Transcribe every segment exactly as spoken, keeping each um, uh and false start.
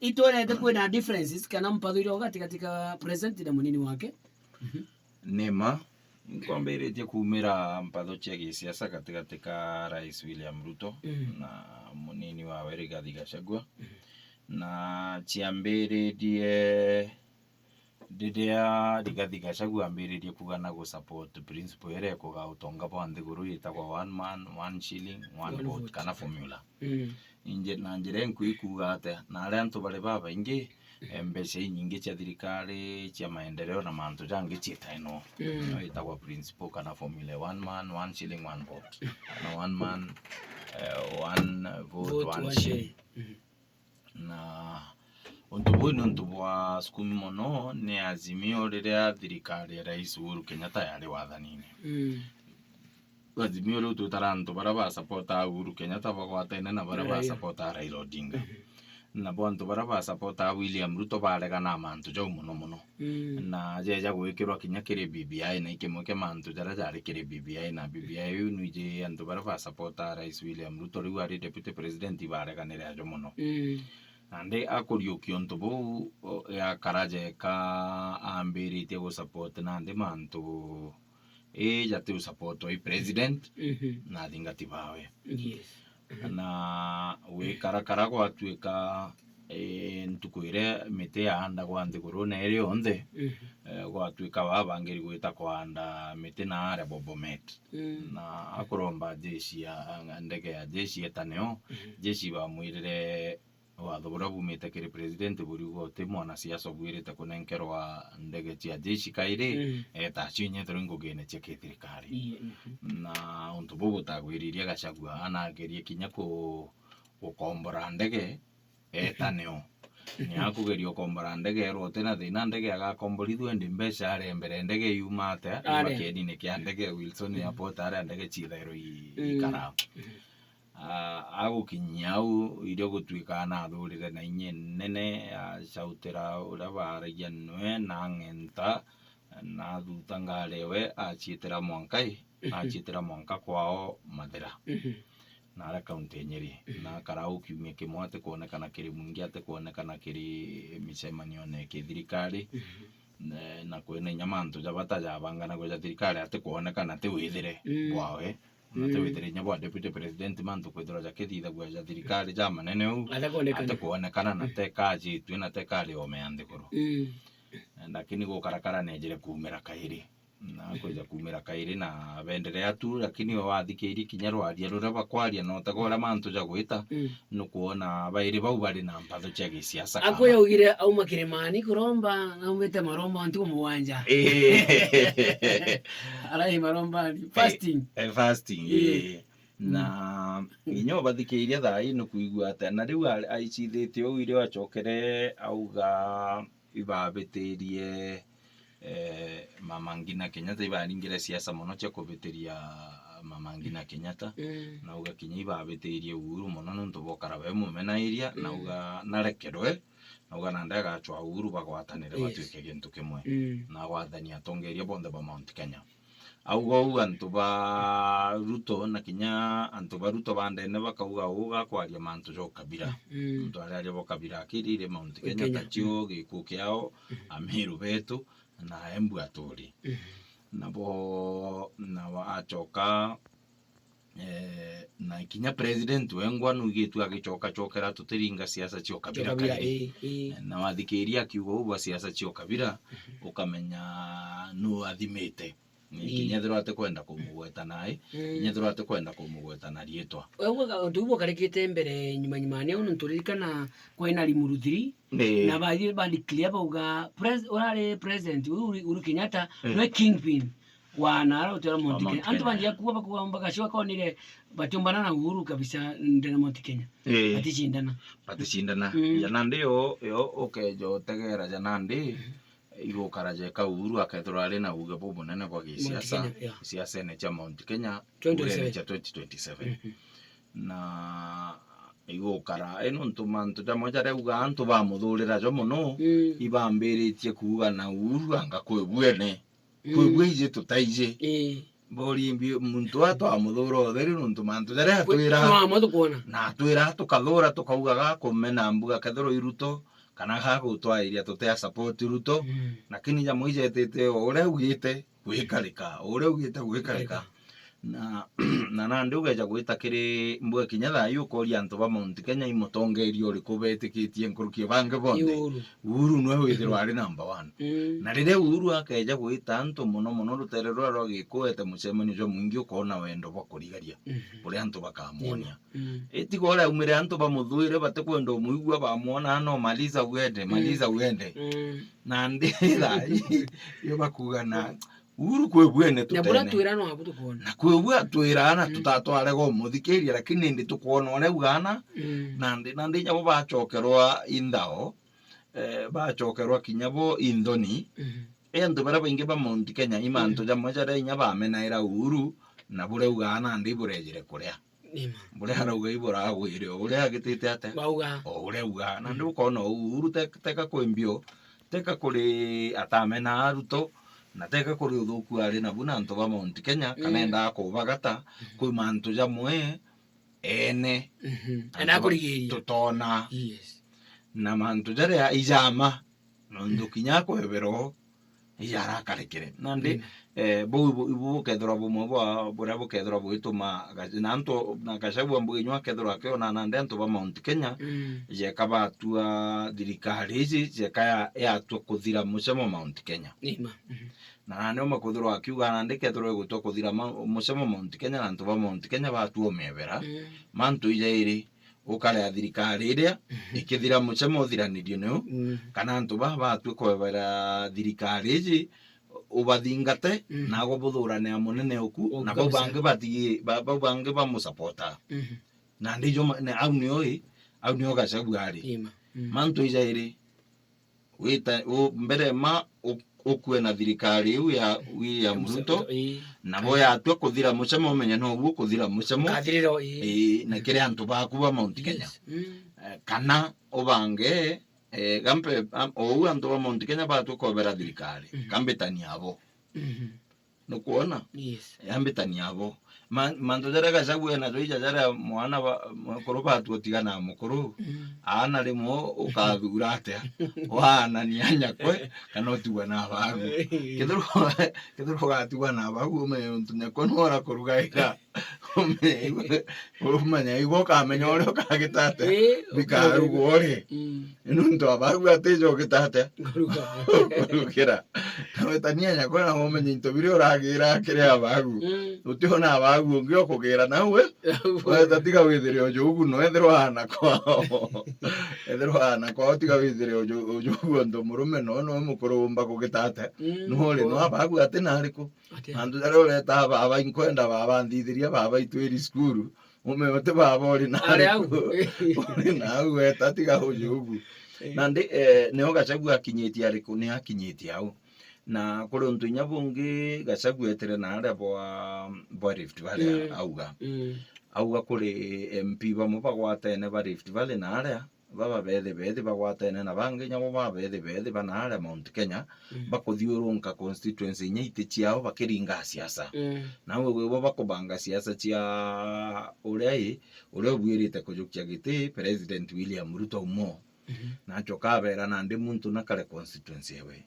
itwonete kwina differences kana mpatho iria gati gati ka president na munini wake. Ni ma, nkwambiritie kumira mpatho cia gisiasa gati gati ka Rais William Ruto Mm. na munini wawe Rigathi Gachagua. Mm. Na ciambiririe riria Rigathi Gachagua ambiririe kuuga na gu support principle iria ikuga utonga bwa nthiguru yitagwa one man, one shilling, one One vote, vote. kana formula. Mm. Inje-, na njira inkui kuuga atia, na aria antu bari babaingi, eh, mbeca inyingi cia thirikari, cia maendeleo na mantu jangi ciitaenwa. Mm. Niyo itagwa principle kana formula, one man, one shilling, one vote. Kana one man, eh, one vote, Vote, one one shilling. shilling. Mm. Na untu buu ni untu bwa sukumi mono ni Azimio riria thirikari ya Rais Uhuru Kenyatta yari wathanine. Mm. Azimio riu twitara antu baria ba supporta Uhuru Kenyatta bagwatene na baria ba Raila. supporta Raila Odinga. Mhm. Nabo antu baria ba supporta William Ruto baregana na mantu jau mono mono. Mm. Na jeja gwikirwa kinya kiri B B I, na ikimwe kia mantu jaria jari kiri B B I, na B B I iu nwiji antu baria ba supporta Rais William Ruto riu ari deputy president ibareganire ajo mono. Mm. Nandi akuriukia untu buu, o, yakara jeka ambiritie gu support nandi mantu ii jati u support i president Mhm. na athingati bawe. Yes. Mhm. Na gwikarakara gwatuika, eh, ntuku iria miti yaandagwa nthigurune iri yonthe, Mhm. eh, gwatuika babangiri gwita kwanda miti na aria Bobomet. Mm. Na akuromba jeshi ya, ndege ya jeshi etaneo, Mhm. jeshi bamwirire watho buria bumite kiri president buriuga uti mwanasiasa ubwirite kunenkerwa ndege cia jeshi kairi, Mm. eta acio inya ethirwa ingugine cia kithirikari. Ii, mhm. Na untu buu butagwiririe Gachagua, anagerie kinya ku-, gukombora ndege, eta nio. Ni akugeria ukombora ndege, erwa uti na thina, ndege agakomborithua, indi mbeca aria mbere ndege yuma atia, Aria. yuma kienine kia ndege, Wilson Mm. Airport, aria ndege ciithairwa i-, Mm. ikaraa. Mm. Ah, agukinyia au, irio gutuika nathurire na inya inene, acautira uria baaragia nwe na ang'enta, na athuta ngari ewe, aciitira mwanka i, Mhm. aciitira mwanka kwao Mathira. Mhm. Na aria kaunti ya Nyeri. Mhm. Na akara au kiumia kimwe atikwonekana kiri mwingi, atikwonekana kiri micemanione ya kithirikari. Mhm. Ne-, na kwina inya mantu ja bata jabanganagwa ja thirikari atikwonekana ti withire Mm. bwawe. Na ti Mm. withire inya bwa deputy president mantu kwithirwa jakithithagua ja thirikari ja manene uu. Atakwonekana. Atikwonekana na Mm. tekajitue na tekari ome ya nthiguru. Mm. Lakini gukarakara nejire kumira kairi. Na kwija kumira kairi na benderea tu, lakini we wathikiirie kinya rwaria ruria bakwaria na utega uria mantu jagwita, Mm. nukwona bairi bau bari na mpatho cia gisiasa kama. Akwe yaugire auma kirimani kuromba, aumite maromba ntuku mugwanja. Ii. Arai marombani. Fasting. Eh, fasting, Ii. ii. Na Mm. inya ubathikiirie thaa ii nukwigua atia? Na riu a-, aicithite uu irio acokere auga ibabitirie, eh, Mama Ngina Kenyatta, ibaringire siasa mono cia kubitiria Mama Ngina Kenyatta, Mm. na uga kinya ibabitirie Uhuru mono nontu bokara be mumenairia, na Mm. uga narekerwe, na uga nandi agachwa Uhuru bagwatanire Yes. batuike gintu kimwe, Mm. na gwathani atongeria bonthe ba Mount Kenya. Auga uu antu ba Ruto na kinya antu ba Ruto ba ndene bakauga uu gakwaria mantu ja ukabira. Mm. Muntu ariaria bo kabira akirire Mount Kenya Kenya. Tachio, Gikuyu kiao, Mm. Amiru betu, na Embu aturi. Mm. Nabo, nabo acoka, eh, na kinya president wengwa nuigitue agicoka cokera tutiringa siasa cia ukabira Ukabira, kairi. Ii, ii. Na wathikiria akiuga uu bwa siasa cia ukabira, Mhm. ukamenya nu athimite. Ii. Kinya ethirwa atikwenda kumugweta nai, Mm. kinya ethirwa atikwenda kumugweta na riitwa. Augaga untu buu bukarikite mbere nyuma nyuma ni au nontu ririkana kwina Limuru three, Ii. na bathire ba declare bauga pres-, urari president Uhuru, Uhuru Kenyatta, Ii. nwe kingpin wa nara utwara Mount Wa Kenya. Mount Antu Kenya. Bangi akuwa bakuwa mpaka sio konire batiumbana na Uhuru kabisa ndena Mount Kenya. Ii. Baticindana. Baticindana. Mm. Ja nandi yo, yo ukeja utegera ja nandi, Mm. igukara jeka Uhuru akethirwa ari na uge bubunene bwa Mount gisiasa, Kenya, yeah. siasene cia Mount Kenya, Twenty twenty-seven. Urene cia twenty twenty-seven. Mhm. Na igukara, i nontu mantu jamwe jaria auga antu bamuthurira jo mono, Mm. ibambiritie kuuga na Uhuru anga kwi bwene. Kwi Mm. bwiji tutaiji. Ii. Bori mbi muntu atwamuthuura utheri nontu mantu jaria atwira. Twamwe tukwona. Na atwira tukathura tukaugaga kumena mbuga kethirwa i Ruto kana gagutwairia tutia support Ruto. Mm. Lakini jamwe ijetite o uria augite gwikarika, o uria augite gwikarika. Na, na nandi ugeja gwita kiri mbuga kinya thaa ii ukoria antu ba Mount Kenya i mutongeria uriku betikitie nkuruki ya bangi bonthe. Uhuru. Uhuru nwe withirwa ari number one. Mm. Na riria Uhuru akeja gwita antu mono mono rutere ruria rwa Gikuyu ete mucemanio jwa mwingi ukona wendo bwa kurigaria. Mhm. Uria antu bakamwonia. Mm. Itiga uria aumire antu bamuthuire batikwenda umwigua bamwona no maliza uende, mm, maliza uende. Mm. Nandi thaa ii, yo bakuga na Uhuru kwi bwene. Na buria tutene. Twira no abu tukwona. Na kwi bu atwira ana, mm, tutatwarega umuthikiria, lakini indi tukwona uria auga ana. Mm. Nandi, nandi inya bo bacokerwa inthao, eh, bacokerwa kinya bo inthoni. Mhm. I antu baria baingi ba Mount Kenya, i mantu, mm, jamwe jaria inya bamenaira Uhuru, na buria auga ana nandi burejire kuria. Ni ma. Buria arauga iburagwire, o uria agitite atia? Bauga. O uria auga. Nandi, mm, ukona Uhuru te-, teka kwi mbio, teka kuri atamena Ruto, na teka kuri uthuku ari nabu na antu ba Mount Kenya, kana, mm, endaga kubagata, mhm, kwi mantu jamwe ene. Mhm. Ena kurigiria. Tutona. Yes. Na mantu jaria ijama, nontu, mm, kinya akwebera o, ija arakarekere. Nandi, mm, eh, bau ibu, ibu bukethirwa bumwe bwa buria bukethirwa bugituma ga-, na antu, na Gachagua mbuge inywa akethirwa akiona nandi antu ba Mount Kenya, mm, jeka batua thirikari iji, jeka ya, yatua kuthira mucemo Mount Kenya. Ni ma. Mhm. Na nandi uma kwithirwa akiuga nandi kethirwa igutua kuthira ma-, mucemo Mount Kenya na antu ba Mount Kenya batua umebera, mm, mantu ijairi, ukarea thirikari iria, mhm, ikithira mucemo uthiranirio niu, mm, kana antu baa batue kwebera thirikari iji ubathingate, mm, nago buthurane na munene uku, uku na bau kabisa. Bangi batigi-, ba-, bau bangi bamusapota. Mhm. Nandi ijo ma-, ne-, au nio i, au nio Gachagua ari. Ima. Mm. Mantu ijairi, wita, u-, mbere ma u-, ukue na thirikari iu ya William Ruto, ii, nabo yatua kuthira mucemo, umenye noguo kuthira mucemo. Kathiriro, ii. Ii, na kiri antu baku ba Mount Kenya. Yes. Mm. Eh, kana ubange, eh, gampe, am-, ou antu ba Mount Kenya batua kobera thirikari, mhm, kambitania abo. Mhm. Nukwona? Yes. Yambitania abo. Ma-, mantu jaria Gachagua enajo ija jaria mwana ba, mukuru batu utigana mukuru. Mm. Aana rimwe ukathura atia? Waanania nyakwe kana utigwa na bagu? Kethirwa, kethirwa ugatigwa na bagu, umenye untu nyakwe nora kurugaira. Umenye igwe, umenya igwe ukamenya uria ukagita atia. Ii, bikarugwo ri. Mm. Nontu abagu atijo ugita atia? Kuruga. Kurukira. Wetania nyakwa na umenye into biria uragira kiri abagu. Mm. Utiona abagu ungi ukugira nawe. Weta tiga withire ujugu no ethirwa ana kwao. Ethirwa ana kwao tiga withire uju-, ujugu ontu murume no no mukuru umba kugita atia. Mm, no ri no abagu ati na ariku. Ati. Antu jaria ureta baba inkwenda baba nthithiria baba itwiri cukuru. Ume uti baba uri na ari au. Uri na au weta tiga ujugu. Eh. Nandi, eh, nio Gachagua akinyitie ariku? Ni akinyitie au. Na kuri untu inya bungi Gachagua etire na aria bwa, bwa Rift Valley, mm, auga. Mm. Auga kuri M P bamwe bagwatene ba Rift Valley na aria baba bethi bethi bagwatene na bangi nyabo ba bethi bethi ba naaria Mount Kenya, mm, bakuthiurunka constituency inya iti ciao bakiringa siasa. Mm. Nau gwibo bakubanga siasa cia uria i, uria ubuirite kujukia giti President William Ruto umo. Mhm. Nacho kabera nandi muntu nakare constituency ewe.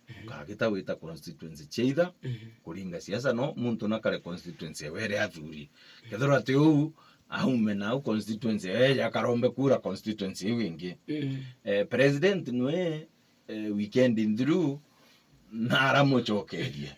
Mhm. Ukagita wita constituency cia itha, mhm, kuringa siasa, no muntu nakare constituency ewe iria athuri. Mhm. Kethirwa ti uu, aume nau constituency ewe eje akarombe kura constituency iu ingi. Mhm. Eh, president nwe, eh, weekend nthiru, naramucokerie.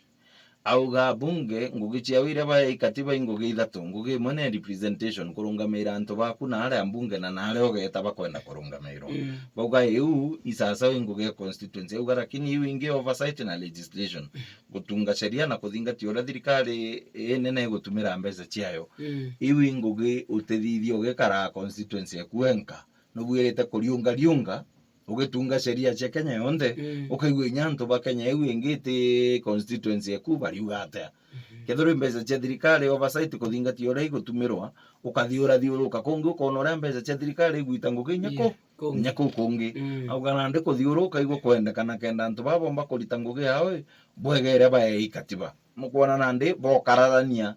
Auga, bunge, ngugi ciao iria baei katiba i ngugi ithatu. Ngugi imwe ni representation, kurungamira antu baku na aria mbunge na na aria ugeeta bakwenda kurungamirwa. Mm. Bauga iu isasa i ngugi ya constituency. Auga, lakini iu ingi oversight na legislation, gutunga sheria na kuthingatia uria thirikari inene igutumira mbeca ciayo. Mm. Iu i ngugi utithithia ugikaraa constituency eku wenka. Nubuirite kuriunga riunga, ugitunga sheria cia Kenya yonthe, mm, ukaigua inya antu ba Kenya iu ingi iti constituency eku bariuga atia. Mhm. Kethirwa i mbeca cia thirikari, oversight kuthingatia uria igutumirwa, ukathiurathiuruka kungi ukona uria mbeca cia thirikari igwita ngugi inya ku, yeah, kungi, inya kuu kungi. Mm. Auga nandi kuthiuruka igukwendekana kenda antu baa bomba kurita ngugi yao, bwega iria baei katiba. mukwona nandi bokararania,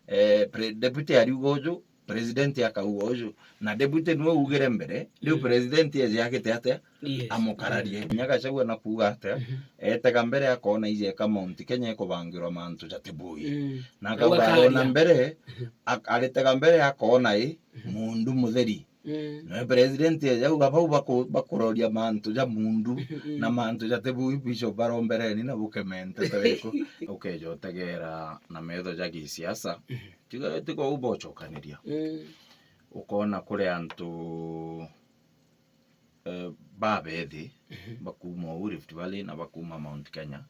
eh, pre-, deputy ariuga uju, president akauga uju, na deputy niwe ugire mbere, riu Mm. president eje agite atia? Yes. Amukararie. Mm. Kinya Gachagua na kuuga atia? Mhm. Etega mbere akona ije ka Mount Kenya ikubangirwa mantu jatibui. Mm. Na Auga akauga arona karia. mbere, Mhm. ak-, aritega mbere akona i Mhm. mundu mutheri. Mm. Noe president eje auga bau baku-, bakuroria mantu ja mundu Mhm, mm. na mantu jatibui, Bishop barombereni na bukemente tariku. Ukeja utegera na metho ja gisiasa. Mhm. Tiga, tiga ubochokaniria. Mm. Ukona kuri antu, eh, babethi, Mhm. bakuma uu Rift Valley na bakuma Mount Kenya,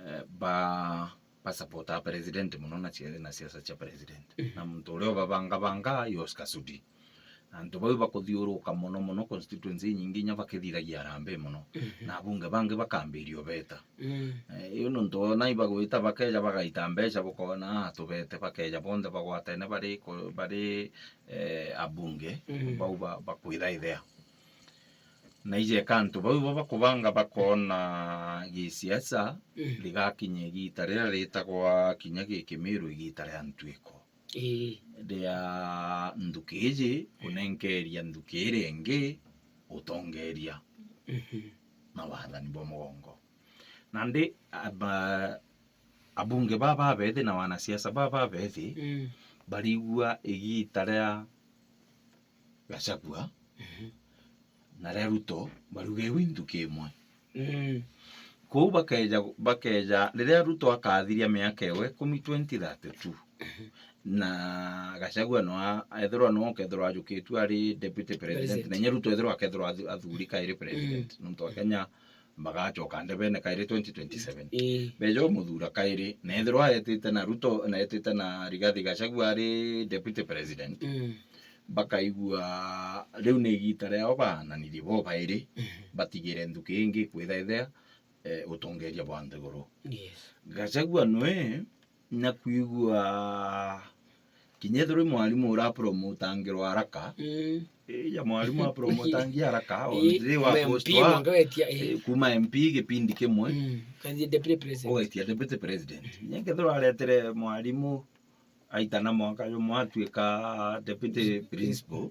eh, ba, ba supportaa president mono na cia-, na siasa cia president. Mhm. Na muntu uria ubabangabanga i Oscar Sudi. Na antu bau bakuthiuruka mono mono constituency inyingi inya bakithiragia harambee mono. Mhm. Na abunge bangi bakambiria ubeta. Mm. Eh, iu nontu wona ibagwita bakeja bagaita mbeca, bukona, ah, tubete, bakeja bonthe bagwatene bari ko-, bari, eh, abunge, Mm. bau ba-, bakwithaithia. Na ijeka antu bau ibo bakubanga bakona gisiasa, Mm. rigakinya igita riria ritagwa kinya gikimiru igita ria ntwiko. Ii. Ria nthuki iji kunenkeria nthuki iria ingi utongeria Mhm. na wathani bwa mugongo. Nandi aba-, abunge baa babethi na wanasiasa baa babethi Mm. barigua igita ria Gachagua Mhm. na ria Ruto baruga iu i nthuki imwe. Mm. Kwou bakeja, bakeja, riria Ruto akathiria miaka ewe ikumi twenty thirty-two, Mhm. na Gachagua no a-, ethirwa no okethirwa ajukitu ari deputy president, President. na inya Ruto ethirwa akethirwa athu-, athuri kairi president, Mm. nontu Akenya bagacoka ndebene kairi twenty twenty-seven. Ii. Beja umuthura kairi, na ethirwa etite na Ruto, na etite na Rigathi Gachagua ari deputy president, Mm. bakaigua riu ni igita riao baananirie bo bairi, Mhm. batigire nthuki ingi kwithaithia, eh, utongeria bwa nthiguru. Yes. Gachagua nwe na kwigua kinya ethirwa i mwarimu urapromotangirwa haraka, Mm. eh, ya mwarimu apromotangia haraka, Ii, on the day wa kuma M P postwa, mwanka wetia, ii. eh, kuma M P gipindi kimwe, Mm. Kathie deputy president. ugetia deputy president. Kinya kethirwa aretere mwarimu aitana mwaka jumwe atuika deputy principal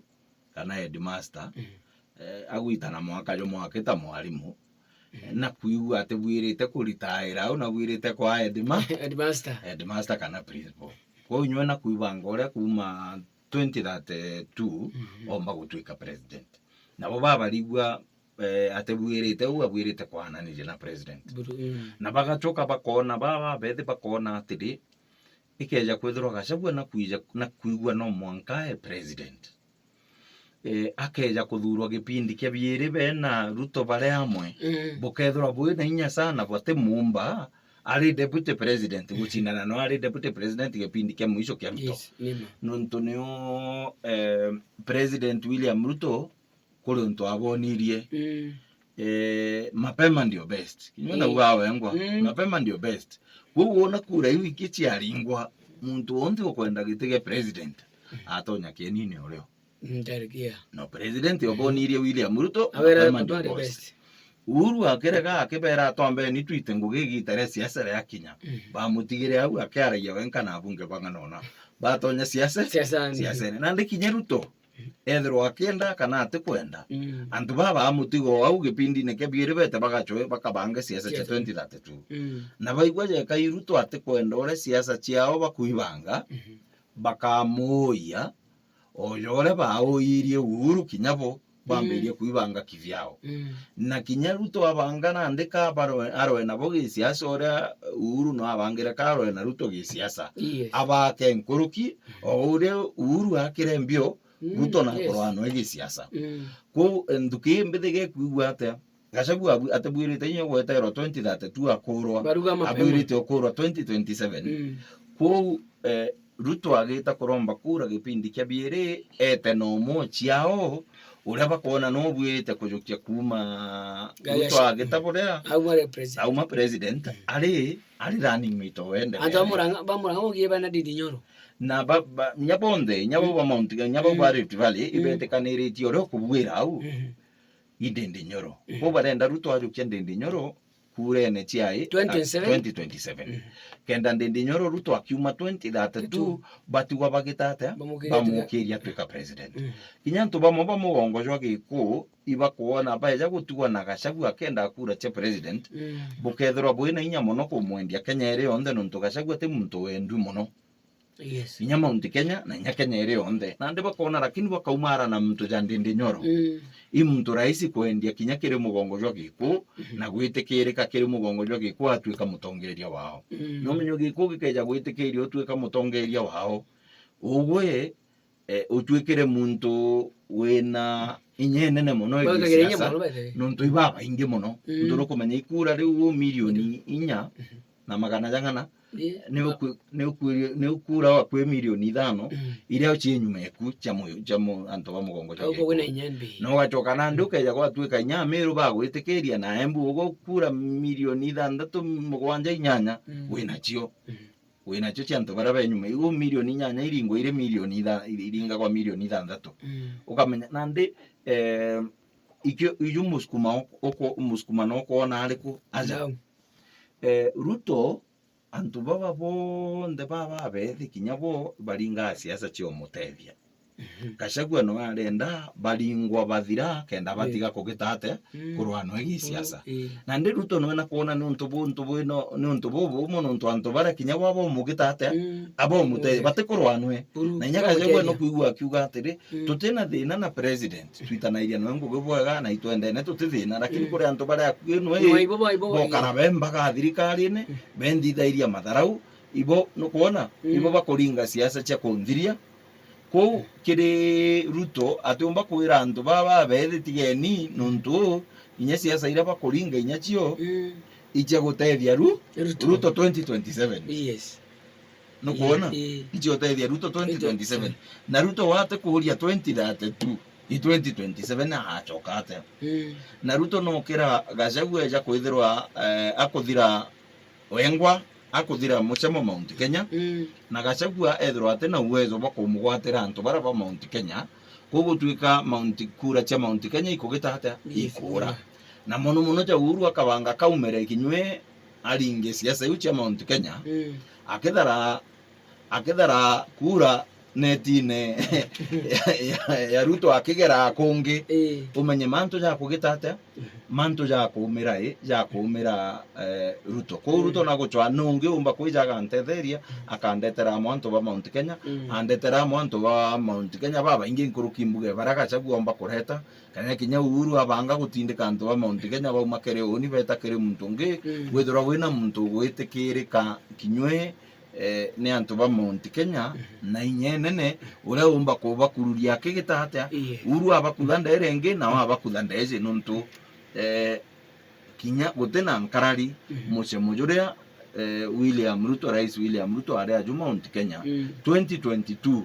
kana headmaster, Mm. eh, agwitana mwaka jumwe akita mwarimu, Mm. na kwigua atibwirite kuritaira au, na bwirite kwa headma-, Headmaster. headmaster kana principal. Kwou inywe na kwibanga uria kuma twenty thirty-two Mhm. omba gutwika president. Nabo babarigua, eh, atibwirite uu, abwirite kwananiria na president. Buru-, mm. Na bagacoka bakona, baba bethi bakona atiri, ikeja kwithirwa Gachagua na kwija, na kwigua no mwanka e president, eh, akeja kuthurwa gipindi kia biiri bena Ruto bari amwe, Mm. bukethirwa bwina inya sana bwati mumba ari deputy president, gucindana no ari deputy president gipindi kia mwisho kia Ruto. Yes, nima. Nontu nio, eh, President William Ruto kuri untu abonirie, Mm. eh, mapema ndio best. Kinya Mm. nauga wengwa, Mm. mapema ndio best. Kwou wona kura iu iki ciaringwa, muntu wonthe ukwenda giti gia president, atonya kienini urio. Mm, ndarigia. No president obonirie William Ruto, Awera mapema ndio ndio best. best. Uhuru akirega akibera, "Twambeni twite ngugi igita ria siasa ria kinya." Mm. Bamutigire au akiaragia wenka na abunge bang'anona. Batonya siasa, Siasani. siasene. Nandi kinya Ruto, ethirwa akienda kana atikwenda, Mm. antu baba bamutigo au gipindine kia biiri bete bagacoe bakabange siasa cia Siasa. twenty thirty-two. Mm. Na baigua jeka i Ruto atikwenda uria siasa ciao bakuibanga, Mhm. bakamuuia o ja uria baauirie Uhuru kinya bo bambirie Mm. kuibanga kivyao. Mm. Na kinya Ruto abanga nandi ka barwe-, arwe nabo gisiasa uria Uhuru no abangire ka arwe na Ruto gisiasa. Yes. Abake nkuruki, o uria Uhuru akire mbio, Mm, Ruto na yes. akorwa anwe gisiasa. Mm. Kwou, eh, nthuki mbithi gekwigua atia? Gachagua abu-, atibwirite inya gweterwa twenty thirty-two akurwa. Baruga mapema. Abwirite ukurwa twenty twenty-seven. Mm. Kwou, eh, Ruto agita kuromba kura gipindi kia biiri, ete na umwe ciao, uria bakwona no bwirite kujukia kuuma Gaya Ruto cia-, agita buria auma ari president. auma president, Mm. ari, ari running mate o wende Antu bere. bamuranga, bamuranga ugie bana Ndindi Nyoro. Na ba, ba, nya bonthe, nya bau Mm. ba Mount Kenya, nya bau ba Mm. Rift Valley, Mm. ibetikaniritie uria ukubwira au, Mhm. i Ndindi Nyoro. Mhm. Bo barenda Ruto ajukia Ndindi Nyoro, kurene cia i, twenty twenty-seven? Twenty twenty-seven. Mm. Kenda Ndindi Nyoro Ruto akiuma twenty thirty-two, batigwa bagita atia? Bamukiria tuika president. Mm. Kinya antu bamwe ba mugongo jwa Gikuu ibakwona baeja gutigwa na Gachagua akenda kura cia president, mm, bukethirwa bwina inya mono kumwendia Kenya iri yonthe, nontu Gachagua ti muntu wendwi mono. Yes. Inya Mount Kenya na inya Kenya iri yonthe. Nandi bakona, lakini bakaumara na muntu ja Ndindi Nyoro. Mm. I muntu rahisi kwendia kinya kiri mugongo jwa Gikuu, mhm, na gwitikirika kiri mugongo jwa Gikuu atuika mutongeria wao. Mm. No menyo Gikuu gikeja gwitikiria utuika mutongeria wao, ugwe, eh, utuikire muntu wina inya inene mono igi siasa, mono, by the way, nontu ibabaingi mono. Mm. Nontu nukumenya ikura riu milioni inya, mhm, na magana jang'ana, ni ukwi-, ni ukwi-, ni ukura wa kwi milioni ithano, mm, iria cie nyuma eku cia mu-, cia mu-, antu ba mugongo jwa Gikuu. Na ugacoka nandi ukeja gwatuika inya Amiru bagwitikiria na Embu, ugo kura milioni ithanthatu, mugwanja, inyanya, mm, winacio. Mm. Winacio cia antu baria be nyuma. Iu milioni inyanya iringwa iri milioni itha-, iringagwa milioni ithanthatu. Mm. Ukamenya nandi, eh, ikio, iju musukuma uk-, uko-, musukumano ukwona ariku aja? Eh, Ruto, antu baba bonthe baba bethi kinya bo baringaa siasa cia umutethia. Mhm. Gachagua no arenda baringwa bathira kenda batiga kugita atia? Mm. Kurwanwa igi siasa. Mm, ii. Nandi Ruto nwena kwona ni untu bu-, untu bwino, ni untu bubu umo nontu antu baria kinya bwa bomugita atia? Mm. Abomute-, batikurwanwe. Na inya Gachagua no kwigua akiuga atiri, mm, tutina thina na president. Twitanairia nwe ngugi bwega na itwendene tuti thina, lakini, mm, kuri antu baria akui nwe, bokara be mbaga thirikarine, mm, bendithairia matharau, ibo nukwona, mm, ibo bakuringa siasa cia kunthiria. Kwou kiri Ruto, atiumba kwira antu baba bethi tigeni, nontu inya siasa iria bakuringa inya cio, mm, icia gutethia Ru-, Ruto. Ruto twenty twenty-seven. Yes. Nukwona? Ii, ii. Icio utethia Ruto twenty twenty-seven. Twenty twenty-seven. Na Ruto wate kuuria twenty thirty-two, i twenty twenty-seven agacoka atia? Mm. Na Ruto nokira Gachagua eja kwithirwa, eh, akuthira wengwa, akuthira mucemo Mount Kenya. Mm. Na Gachagua ethirwa atina uwezo bwa kumugwatira antu baria ba Mount Kenya. Kwou gutuika Mount, kura cia Mount Kenya ikugita atia? Yes, ikura. Ikura. Na mono mono ja Uhuru akabanga kaumire kinywe aringe siasa iu cia Mount Kenya, mm, akethara, akethara kura netine ya, ya, ya Ruto akigera kungi, ii, umenye mantu ja kugita atia, mhm, mantu ja kuumira i, ja kuumira, eh, Ruto. Kwou Ruto, mm, na gucwa nungi umba kwija agantetheria, mm, akandetera amwe antu ba Mount Kenya, mm, andetera amwe antu ba Mount Kenya babaingi nkuruki mbuge baria Gachagua omba kureta, kana kinya Uhuru abanga gutindika antu ba Mount Kenya bauma kiri uni beta kiri muntu ungi, mm, withirwa wina muntu ugwitikirika kinywe, eh, ni antu ba Mount Kenya, mhm, na inya inene, uria umba kubakururia akigita atia? Yes. Uhuru abakutha ndere ingi, nao abakutha ndeji, nontu, eh, kinya gutina nkarari, mhm, mucemo juria, eh, William Ruto, Rais William Ruto ari aju Mount Kenya, mm, twenty twenty-two,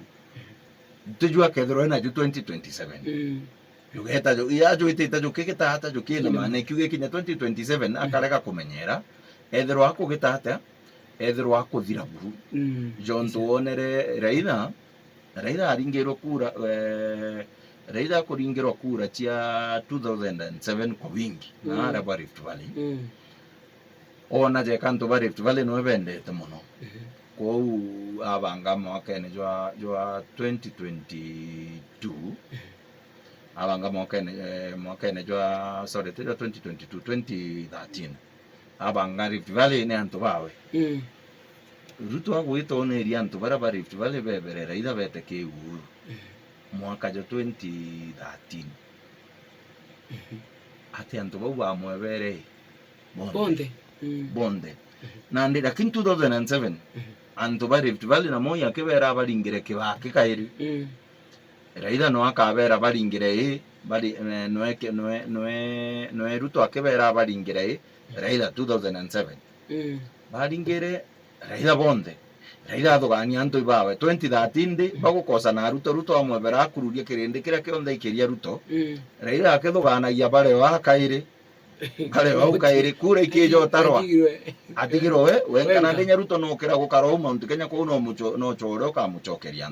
tiju akethirwa enaju twenty twenty-seven. Mm. Jugeta ju-, ya jwitite jukigita ata jukina, kina maana, ikiuga kinya twenty twenty-seven, mm, akarega kumenyera, ethirwa akugita atia, ethirwa akuthira buru. Mm. Jontu wonere Raila, Raila aringirwe kura, eh, Raila akuringirwa kura cia two thousand and seven kwa wingi, na, mm, aria ba Rift Valley. Mm. Ona jeka antu ba Rift Valley niwe bendete mono. Mhm. Kwou abanga mwakene jwa, jwa twenty twenty-two, mhm, abanga mwakene, eh, mwakene jwa, sorry, ti jwa twenty twenty-two, twenty thirteen. Abanga Rift Valley ni antu bawe. Mm. Ruto agwitoneria antu baria ba Rift Valley bebere Raila bete ki Uhuru. Mm. Mwaka jwa twenty thirteen. Mhm. Ati antu bau bamwebere bonthe. Bonthe. Mm. Bonthe. Mhm. Nandi, lakini two thousand and seven, mhm, antu ba Rift Valley na Moi akibera baringire Kibaki kairi. Mm. Raila no akabera baringire i, bari, eh, nwe, nwe, nwe, nwe Ruto akibera baringire i, Raila two thousand and seven. Mm. Baringire Raila bonthe. Raila athugania antu ibawe. Twenty thirteen ndi, mm, bagukosa na Ruto, Ruto amwebera akururia kirindi kiria kionthe ikiria Ruto. Mm. Raila akithuganagia bare wa kairi. Bare wa kairi, kura ikija utarwa. Atigirwe. Atigirwe we, we, kana, weka, ndinya Ruto nokira gukara u Mount Kenya kuu no mucho-, no chore ukamuchokeria.